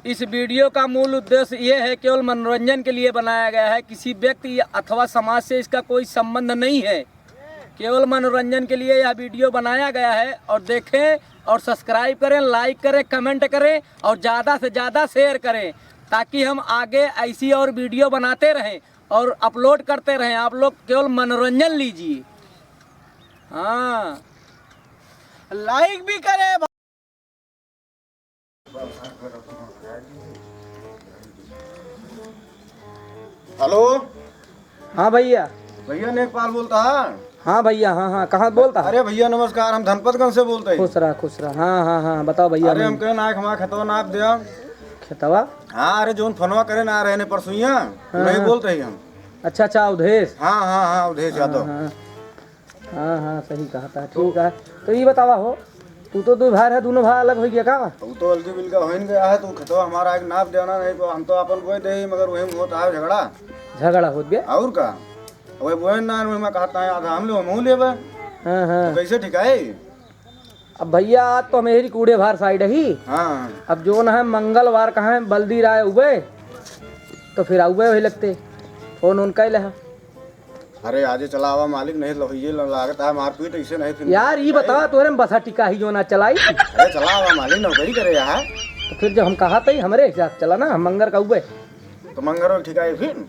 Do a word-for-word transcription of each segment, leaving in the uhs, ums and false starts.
इस वीडियो का मूल उद्देश्य ये है, केवल मनोरंजन के लिए बनाया गया है। किसी व्यक्ति अथवा समाज से इसका कोई संबंध नहीं है। केवल मनोरंजन के लिए यह वीडियो बनाया गया है। और देखें और सब्सक्राइब करें, लाइक करें, कमेंट करें और ज़्यादा से ज़्यादा शेयर करें, ताकि हम आगे ऐसी और वीडियो बनाते रहें और अपलोड करते रहें। आप लोग केवल मनोरंजन लीजिए। हाँ, लाइक भी करें। हेलो। हाँ भैया। भैया नेकपाल बोलता है? हाँ भैया, हाँ, हाँ, कहाँ बोलता है? अरे भैया नमस्कार, हम धनपतगंज से बोलते हैं। खुश रहा, खुश रहा। हाँ, हाँ, हाँ, बताओ भैया। अरे हम कहे ना, हमारा खेतवा नाप दिया। खेतवा? हाँ, अरे जोन फोनवा करे ना रहे ने परसुइया, हाँ, नहीं हाँ। बोलते हैं हम। अच्छा, अच्छा, अवधेश। हाँ, हाँ, हाँ, अवधेश हाँ, यादव। हाँ। हाँ, हाँ, सही कहा था, ठीक है। तो ई बतावा हो, तू तो दुइ भाई है, दुनो भाई अलग होइ गया का? उ तो अलगे बिलगा होइन गया है, तो खेतवा हमारा एक नाप देना, नहीं तो हम तो अपन बोए दे, मगर वही में होता है झगड़ा। झगड़ा होत बे? और का? अब बोए ना, वही में कहता है, आधा हम ले, हम लेबे। हाँ, हाँ। तो कैसे ठिकाई? अब भैया, आज तो हमें ही कूड़े भार साइड ही। हाँ। अब जोन है मंगलवार का है, बल्दी राय उबे, तो फिर आउबे वही लगते, फोन उनका ही लहा। अरे आजे चला आवा मालिक, नहीं तो ये ल-, लागत है मारपीट, ऐसे नहीं फिर यार, ई बतावा, तोरे में बसा टिका ही जो ना चलाई। अरे चला आवा मालिक, नौकरी करे यहाँ। तो फिर जब हम कहा तई हमरे हिसाब चला ना, हम मंगर का उबे। तो मंगर वाला ठिका है फिर?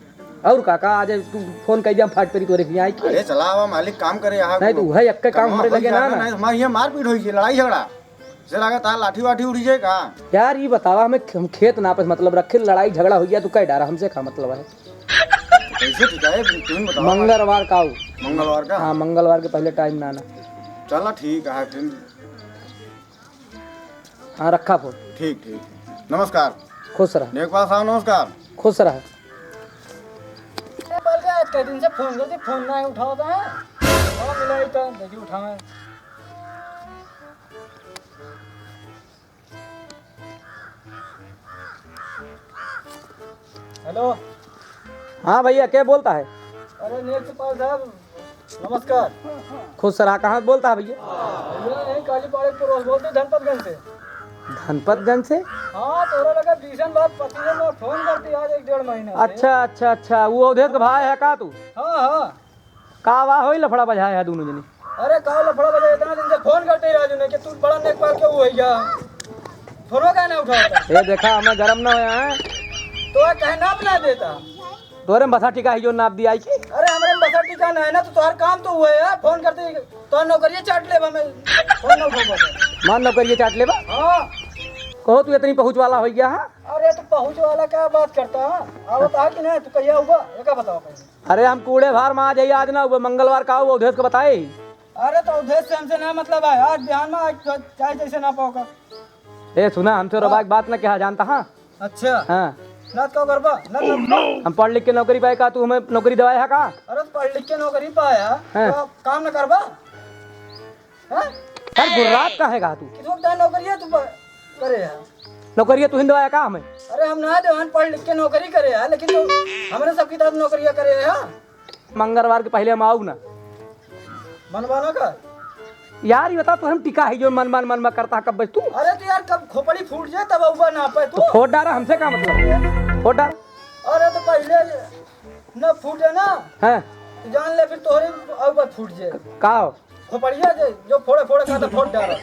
और का, का आज तू फोन कर दिया, हम फाट परी तोरे हियाँ आई की? अरे चला आवा मालिक, काम करे यहाँ। नहीं तो वही अक्के काम हमरे लगे ना, ना। नहीं, हमारे यहाँ मारपीट होई है, लड़ाई झगड़ा। से लागत है लाठी वाठी उड़ी जाए का? यार, ई बतावा, हमें ख-, हम खेत नापे से मतलब रखे, लड़ाई झगड़ा होइ गया, तू कह डारा, हमसे का मतलब है? कैसे ठिकाए, तुम बताओ। मंगलवार का आऊ। मंगलवार का? हाँ, मंगलवार के पहले टाइम ना आना। चला, ठीक है फिर। हाँ, रखा फोन। ठीक, ठीक। नमस्कार। खुश रह। नेकपाल साहब, नमस्कार। खुश रह। ए, बल गया, कई दिन से फोन करती, फोन ना उठावत है। हाँ, मिला ही तो, देखी उठावे। हेलो। हाँ भैया, के बोलता है? अरे नेकपाल साहब, नमस्कार। खुश रहा, कहाँ से बोलता है भैया? भैया, यहीं कालीपाड़े के पड़ोस बोलते, धनपतगंज से। धनपतगंज से? हाँ, तोरा लगा बीसन बार पच्चीसन बार फोन करती आज एक डेढ़ महीना से। अच्छा, अच्छा, अच्छा, वो अवधेश का भाई है का तू? हाँ, हाँ। का वा होई लफड़ा बजाए है दोनों जने? अरे का लफड़ा बजाए, इतना दिन से फोन करते ही राजू ने कि तू बड़ा नेकपाल के वो है क्या? फोनो का ना उठाता? ये देखा, हमें गरम ना होया है। तो कहे नाप ना देता। तोरे में बसा टिका ही जो नाप दिया आई की? अरे हमरे में बसा टिका ना है ना, तो तोहर काम तो हुआ है यार, फोन करते ही तोहर नौकरिये चाट लेबा, हमें फोन ना उठाबा। मान नौकरिये चाट लेबा? हाँ। कहो तू इतनी पहुँच वाला हो गया है? अरे तो पहुँच वाला क्या बात करता है? आवत आ कि ना, तू कहिया हुआ? ये का बताओ पहले। अरे हम कूड़े भार में आ जाइए, आज ना हुआ, मंगलवार का हुआ, अवधेश को बताए। अरे तो अवधेश से हमसे ना मतलब है, आज बिहान में आज चाहे जैसे ना पाओ का। ए सुना, हमसे हाँ। रोबा की बात ना कहा जानता हाँ? अच्छा। हाँ। ना तो करबा, ना, ना। हम पढ़ लिख के नौकरी पाए का, तू हमें नौकरी दिवाए है का? अरे तो पढ़ लिख के नौकरी पाया, हाँ। तो काम ना करबा? हाँ? यार गुर्रात का है का तू? कितों का नौकरी है तू प-, करे है? नौकरी है तू हिंदवाया का हमें? अरे हम ना दे, हम पढ़ लिख के नौकरी करे है, लेकिन तू हमरे सब किताब नौकरियाँ करे है। मंगलवार के पहले हम आऊ ना। मनवाना का? यार, ये बता, तू हम टिका है जो मन, मन, मन, मन करता है, कब बच तू? अरे, तो यार, कब खोपड़ी फूट जाए, तब अउबा ना पाए तू। तो फोड़ डारा, हमसे का मतलब है? फोड़ डारा। अरे, तो पहले न फूटे ना, हाँ। तो जान ले, फिर तोहरे अउबा फूट जाए। का हो? खोपड़िया जे, जो फोड़े, फोड़े का तो फोड़ डारा।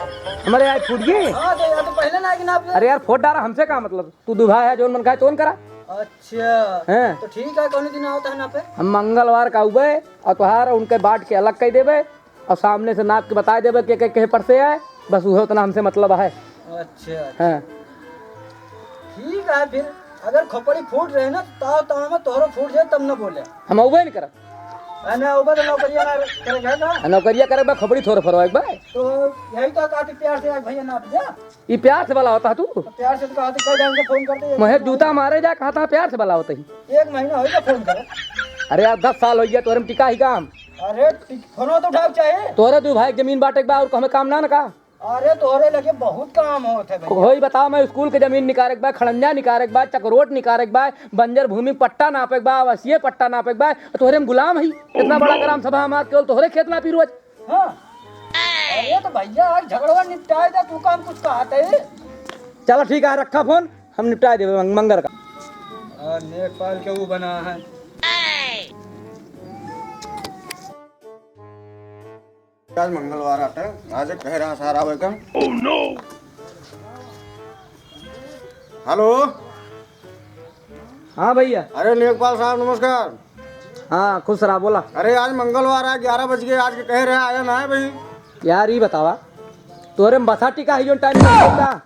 हमारे यार फूट गए? हाँ, तो यार, तो पहले ना कि ना। अरे यार, फोड़ डारा, हमसे का मतलब? तू दुभा है, जोन मन खाए, तोन करा। अच्छा। हैं? तो ठीक है, कौन दिन आवत है ना पे? हम मंगलवार का उबे और तोहार उनके बांट के अलग कर देबे और सामने से नाप के बता देबे के, के, के पर से है, बस उहे उतना हमसे मतलब है। अच्छा, अच्छा। हाँ। ठीक है, फिर अगर खोपड़ी फूट रहे ना, तो ताव ताव में तोहरो फूट जाए, तब न बोले। हम उबे नहीं करब। अरे ना, उबे तो नौकरिया ना करे गए ना। आ, नौकरिया करे बा, खोपड़ी थोड़े फरवा एक बार। तो यही तो कहती प्यार से, आज भैया नाप जा। ई प्यार से वाला होता है तू? तो प्यार से तो कहा, तो कई टाइम से फोन करते हैं। मुहे जूता मारे जा, कहा था प्यार से वाला होता ही। एक महीना हो गया फोन करे। अरे यार, दस साल हो गया तोरे में टिका ही काम। अरे टिक-, फोनो तो उठाओ चाहे। तोरे दू भाई के जमीन बांटे के बा और हमें काम ना न का? अरे तोरे लगे बहुत काम होत है भैया। कोई बताओ, मैं स्कूल के जमीन निकारे के बा, खड़ंजा निकारे के बा, चकरोट निकारे के बा, बंजर भूमि पट्टा नापे के बा, आवासीय पट्टा नापे के बा, तोहरे में गुलाम है। इतना बड़ा ग्राम सभा हमार, केवल तोहरे खेत नापी रोज। हाँ। अरे तो भैया, आज झगड़वा निपटाए दे, तू काम कुछ कहा थे। चला ठीक है, रखा फोन। हम निपटाए देबे मंग-, मंगर का। आ, लेखपाल के वो बना है। आज मंगलवार आटे, आज कहे रहा साहब आवे का। हेलो। हाँ भइया। अरे लेखपाल साहब नमस्कार। हाँ खुश रहा, बोला। अरे आज मंगलवार है, ग्यारह बज गए, आज के कहे रहे आया ना है भाई। यार ई बतावा, तोरे में बसा टिका है जो टाइम में होता?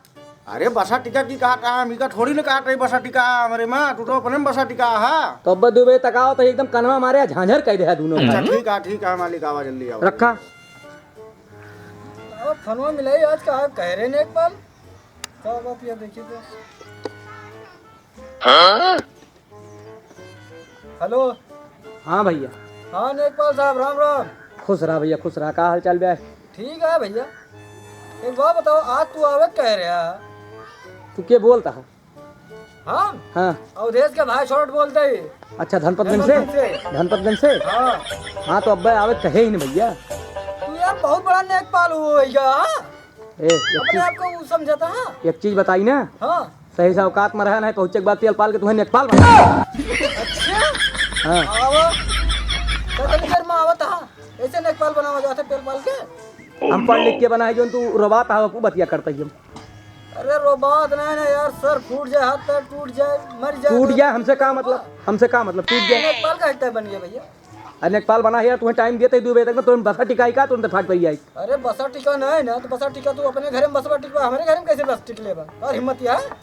अरे बसा टिका की कहा टाइम, इका थोड़ी ना कहा टाइम बसा टिका, हमरे माँ तू तो अपने में बसा टिका हा। तो अब दो बजे तक आओ तो एकदम कनवा मारे झांझर कह दे है दोनों अच्छा भाई। ठीक है, ठीक है मालिक, आवा जल्दी आवा। रखा। अब फनवा मिलाई आज का कह रहे लेखपाल। का बात ये देखिए तो। हेलो। हाँ भइया। हाँ लेखपाल साहब, राम राम। खुश रहा भइया, खुश रहा। का हाल चाल बा? ठीक है भइया। एक बात बताओ, आज तू आवे कह रहा? तू के बोलता है? हम? हाँ। अवधेश के भाई छोट बोलते ही। अच्छा, धनपतगंज से? धनपतगंज से। धनपतगंज से? हाँ। हाँ, तो अब्बे आवे कहे ही नहीं भइया। तू यार बहुत बड़ा लेखपाल हो भइया, हाँ? ए, एक अपने चीज, आप को समझता है? एक चीज बताई ना। हाँ। सही से औकात में रहा, नहीं पहुँचे के बाद तेल पाल के तुम्हें नेकपाल बना। अच्छा। हाँ। आवा। तो तनी देर में आवत हा। ऐसे नेकपाल बनावा जाते तेल पाल के। हम पढ़ लिख के बना है, जो तू रोबात हा, वो बतिया करता ही हम। अरे रोबात नहीं ना यार, सर फूट जाए, हाथ पैर टूट जाए, मर जाए टूट तो जाए, हमसे का मतलब? हमसे का मतलब? टूट जाए। नेकपाल का हिस्सा बन गया भइया। अरे नेकपाल बना है यार, तुम्हें टाइम देते ही दो बजे तक ना, तुम्हें बसा टिकाई का, तुरंत फाट पड़ी आई। अरे बसा टिका नहीं ना, तो बसा टिका तू अपने घर में बसवा टिकवा, हमरे घर में कैसे बस टिक लेबा? और हिम्मत यार।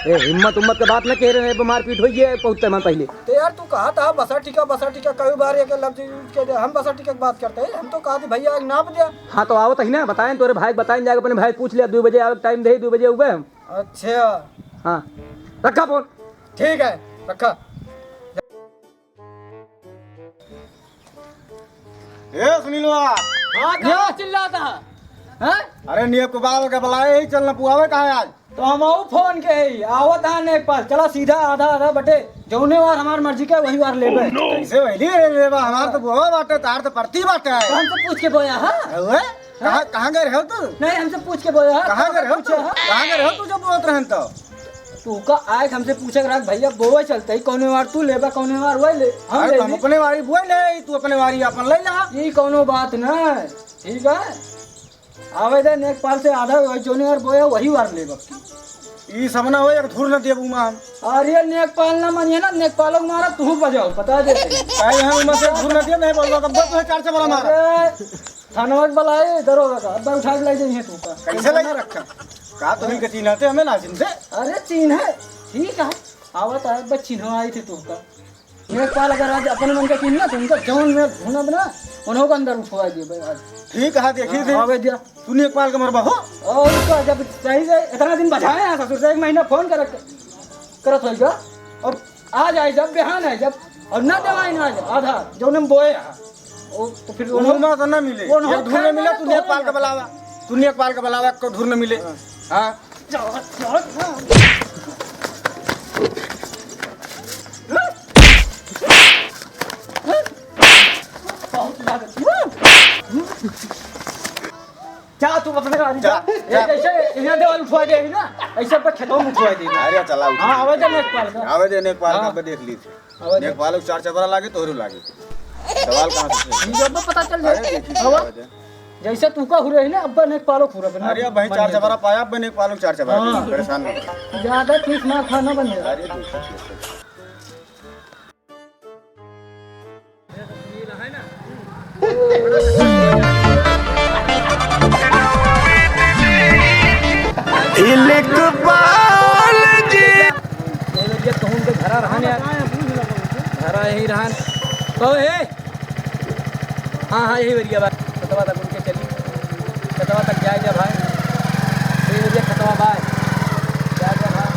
ए, हिम्मत उम्मत के बात ना कह रहे हैं, मारपीट होई है, पहुँचते मन पहले। तो यार तू कहा था बसा टिका, बसा टिका, कई बार एक लफ्ज यूज कर दिया, हम बसा टिका की बात करते हैं, हम तो कहा थी भइया एक नाप दिया। हाँ तो आओ तही ना, बताएं तोरे भाई के, बताएं जाके अपने भाई के पूछ लिया, दो बजे आओ, टाइम दे, दो बजे उबे हम। अच्छा। हाँ, रखा फोन। ठीक है, रखा। ए सुनीलवा। हाँ, कहाँ चिल्लाता है? हैं? अरे नेकपाल के बुलाए ही, चल न पुआवे कहाँ है आज? तो हम आऊ फोन के ही, आवत है नेकपाल, चला सीधा आधा आधा बटे, जौने वार हमार मर्जी के वही वार लेबे। कैसे वही ले लेबा? हमार तो बोआ बाटे, तार तो परती बाटे। तो हमसे पूछ के बोया, हाँ? अरे, कहाँ, हाँ? कहाँ गए रहे हो तू? नहीं, हमसे पूछ के बोया, हाँ? कहाँ गए रहे हो तू? पूछा, हाँ? कहाँ गए रहे हो तू जब बोलत रहन तो? तू का आए हमसे पूछे के रख भइया, बोए चलते ही कौने वार तू लेबा, कौने वार वही ले, हम अरे ले तो हम ली। अपने वारी बोए ले, तू अपने वारी अपन ले ला। ई कौनो बात ना, ठीक है? आवे दे नेकपाल से आधा वही जोने वार बोया वही वार लेबा। ई सब ना हो, एक धूर न देबू मान। अरे नेकपाल ना मानिए ना, नेकपालों को मारा तू बजाओ, बता दे। भाई हम उमर से धूर न दिए, नहीं बोलबा, तब तो चार से बड़ा मारा। अरे थानवा के बुलाए दरोगा का, अब उठा के ले जाइए तू का। कैसे ले? ना रखा। का तुम्ही के चिन्हते हमें ना चिन्हते? अरे चिन्ह है, ठीक है, आवत है, बस चिन्ह आई थे तू का। नेकपाल अगर आज अपने मन का चिन्ह ना, तो उनका जौन में घुनब ना, उन्हों को अंदर उठवा दिए भाई आज। ठीक है, देखी हाँ, थे। आवे दिया। तू नेकपाल के मरबा हो? और उसका जब सही से इतना दिन बजाए हैं ससुर से, एक महीना फोन कर, करत होइगा। और आ जाए जब, बिहान है जब, और ना देवाई ना आज, आधा, जौन हम बोए हैं। ओ, तो फिर वो उन्हों ना तो ना मिले। वो एक धूर न मिले, तू नेकपाल का बुलावा। तू नेकपाल का बुलावा, को धूर न मिले। हाँ। जा तू अपने गाड़ी जा, जा। जा। एक ऐसे यहाँ देवाल उठवा दे ना, ऐसे पर खेतों में उठवा दे। अरे चला उठ। हाँ, आवे दे नेकपाल का। आवे दे नेकपाल का, हाँ। अब देख ली। आवे दे। नेकपाल के चार चबरा लागे, तोहरो लागे। सवाल कहाँ से पूछे? जब पता चल जाए। अरे देखी, आवा। आवे दे। जैसे तू का हुरे है ना, अब नेकपालो हुरे बना। अरे अब भाई चार चबरा पाया, अब नेकपालो चार चबरा हाँ। परेशान ना हो। ज्यादा तीस मार खाना बन जाए। अरे देखी, देखी। इलेकपाल जी। ये भैया कहूँ के घरा रहन यार। घरा यही रहन। कहो हे। हाँ, हाँ, यही भैया बा। खेतवा तक उनके चली। खेतवा तक जाए जा भाई। यही भैया खेतवा बा। जा, जा भाई।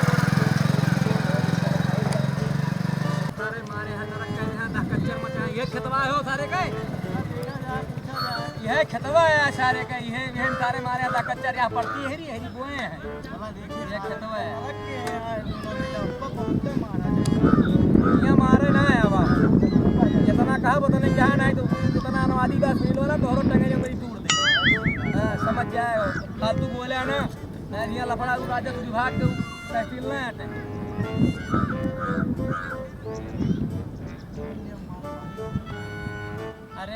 सारे मारे हैं, नरक का यहाँ दहकच्चर मचाए। ये खेतवा है हो सारे का। यह खेतवा है सारे का, यह, यह सारे मारे हैं दहकच्चर, यहाँ पड़ती है री, हरी बोए हैं। ये खेतवा है। ये मारे ना है अब। इतना कहा बता नहीं क्या नहीं तो इतना अनुवादी का सुन लो ना, तोहरो टंगे जो मेरी तोड़ दे। हाँ, समझ जाए। फालतू बोले ना। नहीं, यहाँ लफड़ा उ राजस्व विभाग के उ तहसील अरे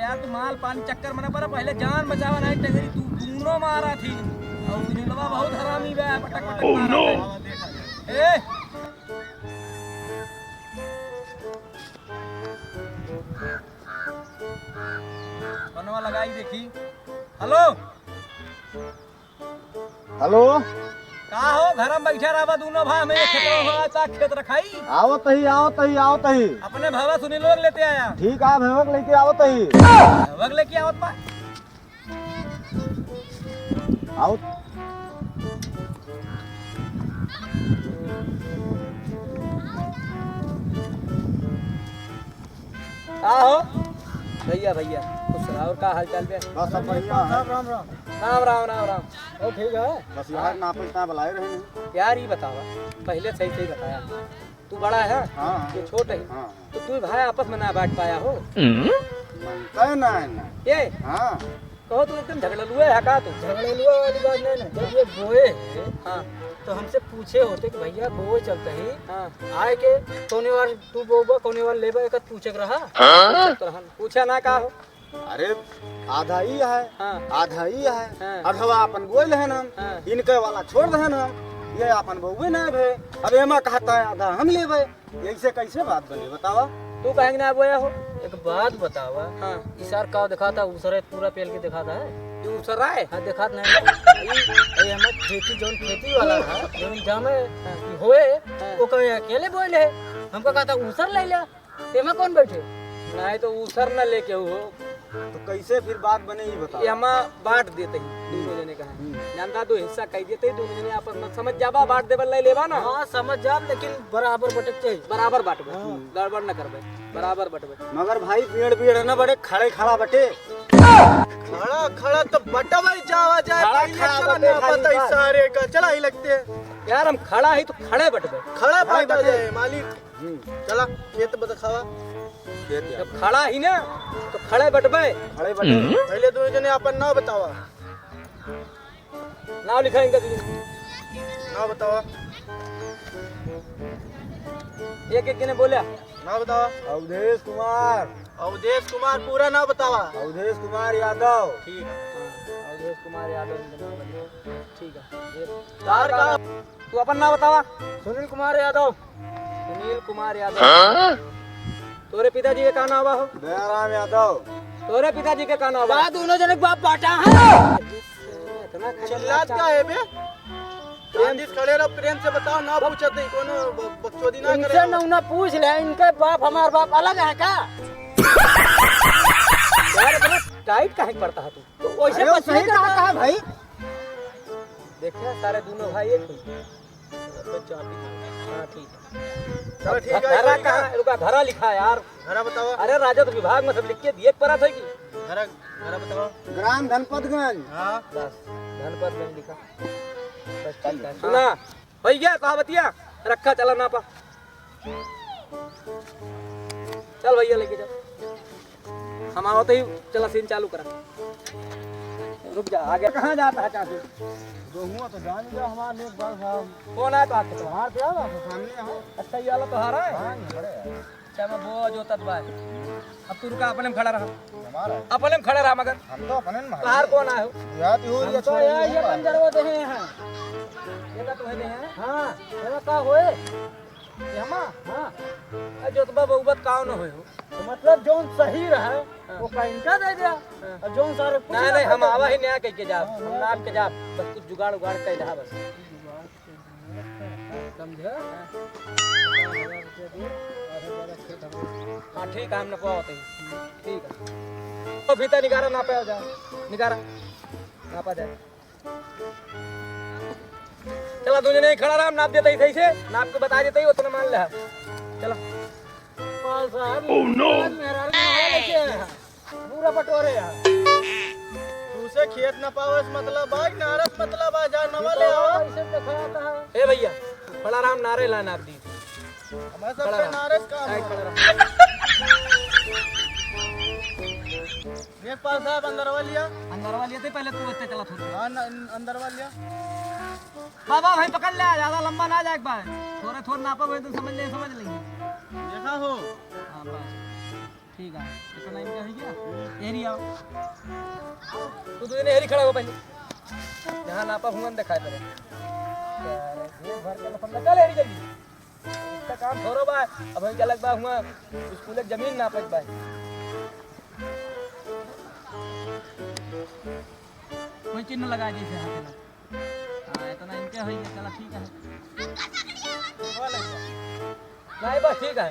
यार, तू माल पानी चक्कर मना पड़ा, पहले जान बचावा, नहीं टंगरी तू दूनो मारा थी। और सुनीलवा बहुत हरामी बा, पटक पटक मारा था। ए! फोनवा लगाई देखी। हेलो। हेलो। का हो, घर में बैठा रहबा दूनो भाई, हमें ये खेतवा हो, आज तक खेत रखाई। आवत ही, आवत ही, आवत ही। अपने भवा सुनी लोग लेते आया। ठीक है, भवा के लेके आवत ही। भवा के लेके आवत बा। आवत। का हो? भैया, भैया, खुश रहा। और का हाल चाल बे? बस सब बढ़िया है। राम, राम, राम। राम, राम, राम, राम। ओ, ठीक है। बस यार, नापे इतना बुलाए रहे हैं। यार, ये बतावा, पहले सही सही बताया। तू बड़ा है, हाँ। ये छोट है। हाँ। तो तू भाई आपस में ना बैठ पाया हो। मनता है ना, है ना। ये? हाँ। कहो, तू एकदम झगड़लुआ है का तू? झगड़लुआ वाली बात नहीं ना। जब ये बोए हैं, हाँ। तो हमसे पूछे होते कि भैया बोए चलते ही हाँ। आए के कौने वार तू बोबा, कौने वार लेबा, एक पूछे के रहा। हाँ? पूछे के रहा। पूछा ना का हो? अरे, आधा ही है, हाँ। आधा ही है, हाँ। अधवा अपन बोल है ना, हाँ। इनके वाला छोड़ दे ना, ये अपन बोबे ना भे। अब एमा कहता है आधा हम लेबे। ऐसे कैसे बात बने, बतावा? तू काहे के ना बोया हो? एक बात बतावा। हाँ। ई सार का दिखाता, उसरे पूरा पेल के दिखाता है। ये उसरा है? हाँ, दिखात नहीं। ये, ये हमार खेती, जौन खेती वाला है, जौन जामे हाँ। होए, हाँ। वो कहे अकेले बोले है। हमका कहता, "ऊसर ले ले, तेमा कौन बैठे?" नहीं तो ऊसर ना लेके हो। तो कैसे फिर बात बने, ये बताओ। ये हमा बांट देते ही, दोनों जने का है। हम्म। जानता, दो हिस्सा कह देते ही, दोनों जने आपस में समझ जाबा, बांट देबल ले लेबा ना। हाँ, समझ जाब, लेकिन बराबर बटक चाहिए। बराबर बांटबे, हाँ। गड़बड़ ना करबे, बराबर बटबे। मगर भाई, पेड़ पेड़ ना बटे, खड़े खड़ा बटे। खड़ा खड़ा तो बटबे जावा जाए, खड़ा पहले खड़ा चला बटे ना खाली पता इस बस। सारे का, चला ही लगते हैं। यार, हम खड़ा ही तो खड़े बटबे। खड़ा खड़े बांटा बटे। जाए, मालिक। हम्म। चला, खेत बत खावा। खेत यार। जब खड़ा ही ना, तो खड़े बटबे। खड़े बटे। हम्म। पहले दोनों जने आपन नाव बतावा। नाव लिखा इनका तुझे। नाव बतावा। एक एक जने बोला। नाव बतावा। अवधेश कुमार। अवधेश कुमार, पूरा नाव बतावा। अवधेश कुमार यादव। ठीक है। अवधेश कुमार यादव इनका नाव बतावा। ठीक है। तार का तू अपन नाव बतावा। सुनील कुमार यादव। सुनील कुमार यादव। हाँ? तोरे पिताजी के का नाव बा हो? दयाराम यादव। तोरे पिताजी के का नाव बा? का दोनों जने के बाप बाटा है? इतना चिल्लात का है बे? प्रेम से खड़े रहो, प्रेम से बताओ, ना पूछत नहीं, कोनो ब-, बकचोदी ना करे। इनसे ना, ना पूछ ले, इनके बाप हमार बाप अलग है का? यार, इतना टाइट काहे पड़ता है तू? तो वैसे अरे, बस सही नहीं कहा करता। कहा भाई? देखे सारे दोनों भाई एक हुई। हाँ, ठीक है। चलो, ठीक है, घरा ठीक है। कहाँ? रुका, घरा लिखा है यार। घरा बतावा। अरे, राजस्व विभाग में सब लिख के दिए के पड़ा था कि? घरा, घरा बतावा। ग्राम धनपतगंज। हाँ। बस, धनपतगंज लिखा। बस, ठीक है। सुना, हो गया, कहा बतिया? रखा, चला नापा। चल भैया, लेके जा। हम आवत ही, चला सीन चालू करा। रुक जा, आगे कहाँ जाता है चाचू? गेहुआ तो जान जा हमार नेक बाल साहब। कौन है तो आके तो? हमार पे आवा, तो सामने है। अच्छा, ये वाला तोहारा है? हाँ, ये बड़े है। अच्छा, मैं वो जोतत बा। अब तू रुका, अपने में खड़ा रहा। हमारा है। अपने में खड़ा रहा मगर। हम तो अपने में तोहार कौन आयो? या तो हो, हम या तो तो ये, ये ये बंजरवा दे हैं यहाँ। ये का तुम्हें दे हैं? हाँ, ये का होए? एमा? हाँ। आ जोतबा बउबा त काव न होए हो। तो मतलब जौन सही रहे, हाँ। वो का इनका दे दिया। हाँ। और जौन सारे कुछ नहीं, ना नहीं, हम करते आवा हैं। ही नया कह के जाब, हाँ, हम ना आपके जाब, बस कुछ जुगाड़ उगाड़ कर दहा बस। समझे? हाँ, ठीक है, हम नपवा होते हैं। ठीक है। तो फीता निकारा, नापा जाए, निकारा, नापा जाए। चला, दू जने खड़ा रहा, हम नाप देते ही सही से, नाप के बता देते ही, उतना मान ले। चला। पाल साहब, Oh, no! मेहरारू के नहाए लेके आए हैं। पूरा बटोरे हैं। तू से खेत न पावस मतलब बा, कि नारस मतलब बा, जा नवा ले आओ। ऐसे दिखाता है। ए भैया, खड़ा रहा, हम नारे ला नाप दी। हमारे खड़ा सबसे रहा। नारस काम ए, है। खड़ा रहा। ये पाल साहब, अंदर वालिया। अंदर वालिया थे, पहले तू इतने चला था। हाँ, न-, अंदर वालिया। बाबा भाई पकड़ ले, ज्यादा लंबा ना जाए एक बार। थोड़ा थोड़ा नापा भाई तो समझ ले, समझ लेंगे। देखा हो। हाँ बस। ठीक है, इतना इनका हो गया। एहरी आओ। तू तो एहरी खड़ा हो पहले। जहाँ नापा हुआ न दिखाई पड़े। अरे, जेब भर के लफंगा। चल एहरी जल्दी। इसका काम थोड़ा बा। अब हम क्या लगबा हुआ स्कूल एक जमीन नापक बा। कोई चिन्ह लगा दे इसे हाथ में। हाँ, इतना इनके होई है, चला ठीक है। नहीं बस ठीक है।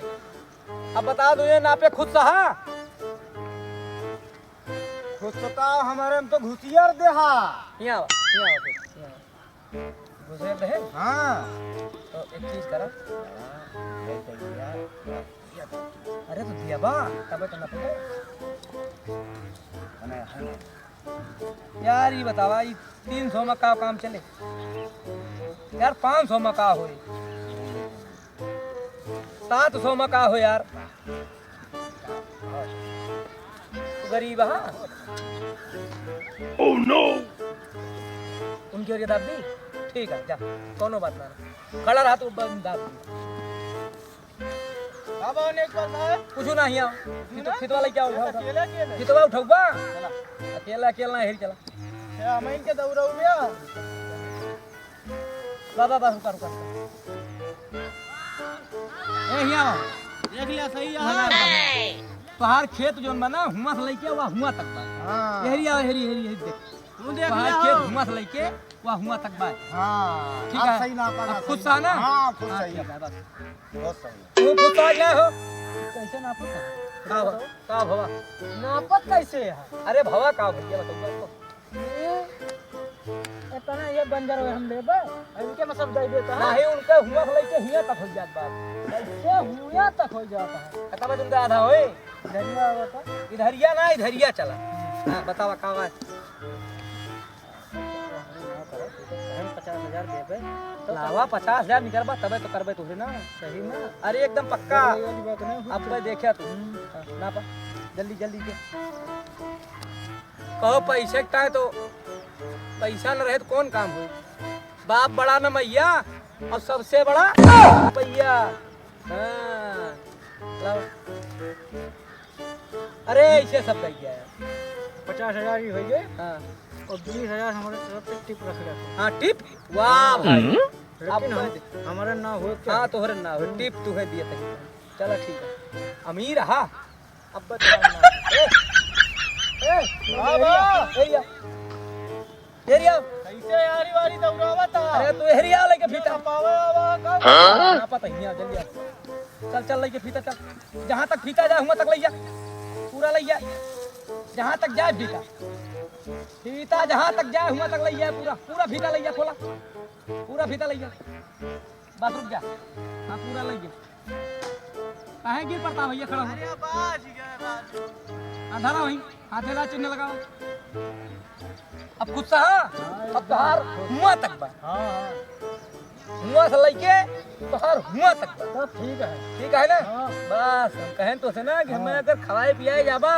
अब बता दो, ये नापे खुद सा है? खुद सा तो हमारे में तो घुसियर दे हा। यहाँ आओ, यहाँ आओ, यहाँ आओ। घुसियर दे है? हाँ। तो एक चीज करा। हाँ, ये तो यार। अरे तो दिया बा, तबे तो नापे। मने है ना। यार, ई बतावा, ई तीन सौ में का काम चले? यार, पाँच सौ में का होई? सात सौ में का हो यार? तू गरीब हा? Oh no! उनकी ओर ये दाब दी? ठीक है, जा, कौनो बात ना। खड़ा रहा तू, ब-, दाब दी। का बा नेकपाल साहब? कुछ ना हिया। कुछ फित-, ना? फितवा लेके आओ, उठाओ, उठाओ। अकेले, अकेले? फितवा उठाओ बा। चला। अकेला, अकेला ना हेरी चला। ए, हम इनके दौड़ाऊ बे। बा, बा, बा, रुका, रुका, रुका। ए, हिया आओ। देख लिया, सही है। ना, ना, ना। तोहार खेत जोन बा ना, हुआं से लेके वा हुआं तक बा। हाँ। हेरी आओ, हेरी, हेरी, हेरी, देख। तू देख तोहार लिया खेत हो। हुआं से लेके वा हुआं तक बा। हाँ, ठीक अब है? सही नापा अब ना, खुश सही सा ना? हाँ, खुश हाँ, सही ठीक है। है, बस। बहुत सही। तू खुश सा ना हो? कैसे नापत है? का भवा? का भवा? नापत कैसे है? अरे भवा का भैया, बताओ तो। ये इतना ये बंजर हो हम लेबे, इनके में सब जाई देता है। नहीं, उनके हुआं से लेके हियां तक हो जात बात। कैसे हुआं तक हो जाता है? खत्म है तुमका आधा होए। इधरिया होता। इधरिया ना, इधरिया चला। हाँ, बतावा का बात? हम पचास हजार देबे, तब लावा, पचास हजार निकलबा, तबे तो करबे तोहरे ना। सही ना? अरे एकदम पक्का। अरे, ये बात नहीं। अब मैं देखा तू। हम्म। ना पा, जल्दी, जल्दी के। कहो पैसे के ताय तो, पैसा न रहे तो कौन काम हो? बाप बड़ा न मैया, और सबसे बड़ा भैया। हाँ, लावा। अरे, ऐसे सब दे गया यार। पचास हजार ही होइए। हाँ। और बीस हजार हमारे तरफ से टिप रख लेते। हाँ, टिप? वाह भाई। लेकिन अब हम, दे। हमारे ना हो क्या? हाँ, तोहरे ना हो, टिप तुहे दिए तक। चला ठीक है। अमीर हा। अब बता ना। ए, ए, हाँ, ए, बा। ए, या। एरिया। कैसे यारी वारी दौड़ावत है? अरे तू एरिया लेके फीता। पावे आवा का? हाँ? ना पता, हियाँ जल्दी आ। चल, चल, लेके फीता, चल। जहाँ तक फीता जाए, हुआं तक लइया। पूरा लइया। जहाँ तक जाए फीता। फीता जहाँ तक जाए, हुआं तक लइया, पूरा, पूरा फीता लइया, खोला। पूरा फीता लइया। बस रुक जा। हाँ, पूरा लइया। काहे गिर पड़ता भैया, खड़ा हो। अरे, बाज गए, बाज। अंधारा वहीं, हाथे ला चिन्ह लगाओ। अब खुश सा, हाँ? अब तोहार हुआं तक बा। हाँ, हाँ। हुआं से लइके तोहार हुआं तक बा। तब ठीक है। ठीक है ना? हाँ। बस, हम कहें तो से ना कि हाँ। हमें अगर खवाए पियाए जाबा,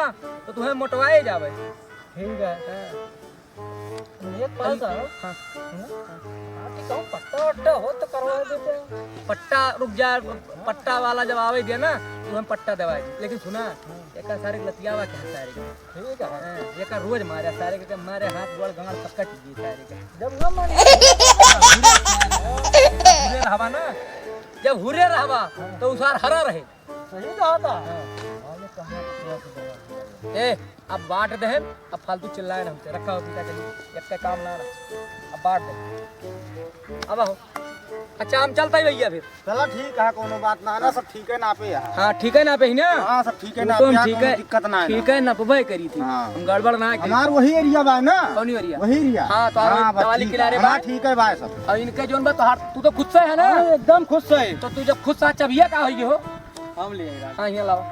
तो तुम्हें मोटवाए जाबे। ठीक है। हाँ। नेकपाल साहब, हाँ। सुनो, आपके कहूँ पट्टा वट्टा हो तो करवा देते। पट्टा, रुक जा, पट्टा वाला जब आवे दिया ना, तो हम पट्टा देवाए दी। लेकिन सुना, हाँ। एका सारे के लतियावा के सारे के। ठीक है। हाँ, एका रोज मारे, सारे के मारे हाथ गोड़ गांड सब कट गई सारे के। जब ना मारे। हुरे रहबा ना, जब हुरे रहबा, हाँ। तो उसार हरा रहे। सही कहा था। हाँ। ए, अब बांट देहेम, अब फालतू चिल्लाए ना हमसे। रखा हो फीता, चली, एक काम ना ना, अब बांट दे। अब हो। अच्छा, हम चलता ही भैया फिर। चला ठीक है, कोनो बात ना ना, सब ठीक है ना पे यहाँ। हाँ, ठीक है ना पे ही ना? हाँ, सब ठीक है वो ना तो पे हम यहाँ, ठीक कोनो है, दिक्कत ना है ना। ठीक है ना, पे भाई करी थी। हाँ। हम गड़बड़ ना करी। हमार वही एरिया बा ना? कौन एरिया? वही एरिया। हाँ, तो हाँ, बस दवाली ठीक है। किनारे हाँ, बा। ठीक है भाई सब। और इनके जोन बा तोहार, तू तो खुश से है ना? हाँ, एकदम खुश से। तो तू जब खुश से, चबिया का होई हो? हम ले आए राज। हाँ, यहाँ लाओ।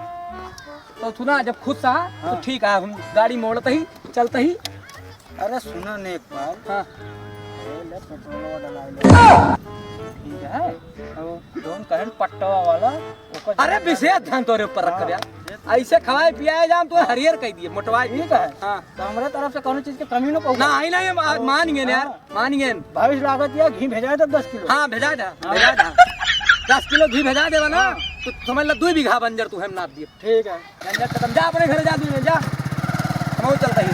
तो सुना, जब खुश सा, तो हाँ। ठीक है, हम गाड़ी मोड़त ही, चलत ही। अरे सुना नेकपाल। हाँ। ए, ले पेट्रोल डला ले। ठीक है, अब जौन कहें पट्टवा वाला, ओकर अरे ध्यान विशेष रख। ध्यान तोरे ऊपर रख हाँ, यार। ये ऐसे खवाए पियाए जाम तो हरियर कह दिए, मोटवाए ठीक है। हाँ। तो हमरे तरफ से कौनो चीज के कमी न पहुँचा। ना, आई ना, हम आज मान गए यार, हाँ। मान गए। भैंस लागत या घी भेजाए दे दस किलो। हाँ, भेजाए दे, हाँ। भेजाए दे। दस किलो घी भेजाए देवा ना, हाँ। तो समझ ला दो बीघा बंजर तू हम नाप दिए। ठीक है। झंझट खत्म, जा अपने घरे जा, तू जा। हम चलता ही।